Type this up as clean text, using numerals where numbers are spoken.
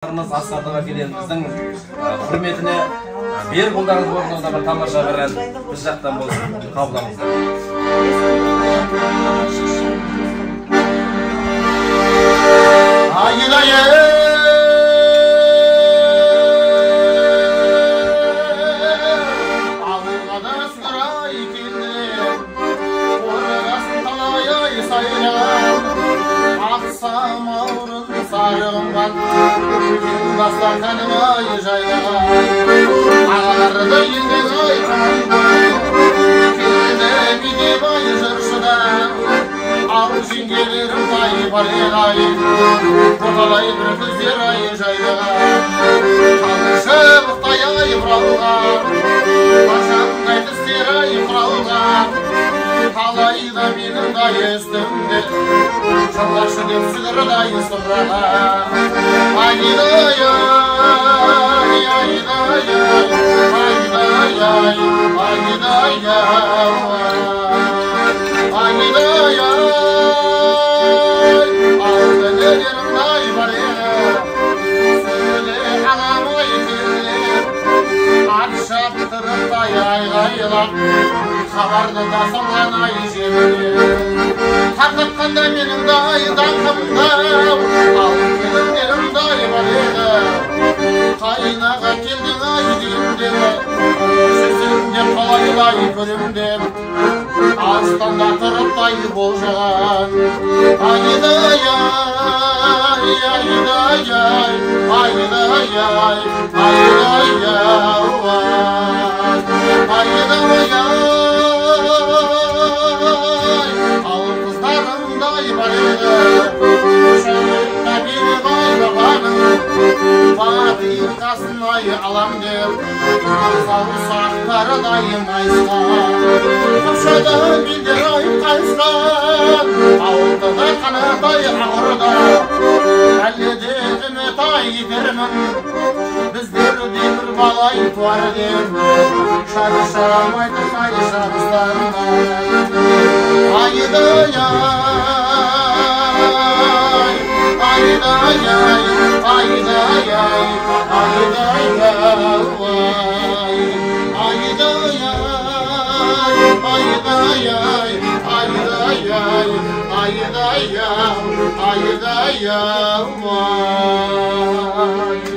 Асқардың әкелеріміздің құрметіне берік ұлдарыңыз орындауында бір тамаша бір ән біз жақтан болсын, қабылдаңыздар. Сарығымған дастарханым ай жайлаған, ағаларды елден ай келді Медебай жыршыдан, ал жеңгелерім тай бар ай, орталай бір күздер ай жайлаған, шыбықтай ай бұралған, маржандай тістер ай құралған, талайда менің дай үстімде жылашы деп сүгірдай сұраған. Айдай ай, айдай ай, айдай ай, айдай ай, айдай ай, алтын ай бар еді, сөйле ағам ай келді, ат шаптырып тай айғайлап, хабарды да салған ай желіне. Тарқатқанда менің дай даңқымды, ал келіндерім дай бар еді. Қайнаға келдің ай деймін, жүзіңде қалайлай көрем деп, алыстан да тұрып тай болжаған. Айдай ай, айдай ай, айдай ай, айдай ай, айдай ай, ал қыздарымдай бар еді, Бай бабаның батиқасын ай алам деп, саусақтары дайым майысқан, Қыпшадан белдер ай қайысқан, алтыда қанатай ақырда, әлі де үміт ай етермін, біздерде бір балай туар деп, шаршамайды қай шабыстарына. Айдай ай, айдай ай, айдай ай, айдай ай, айдай ай, айдай ай, айдай ай, айдай ай, айдай ай.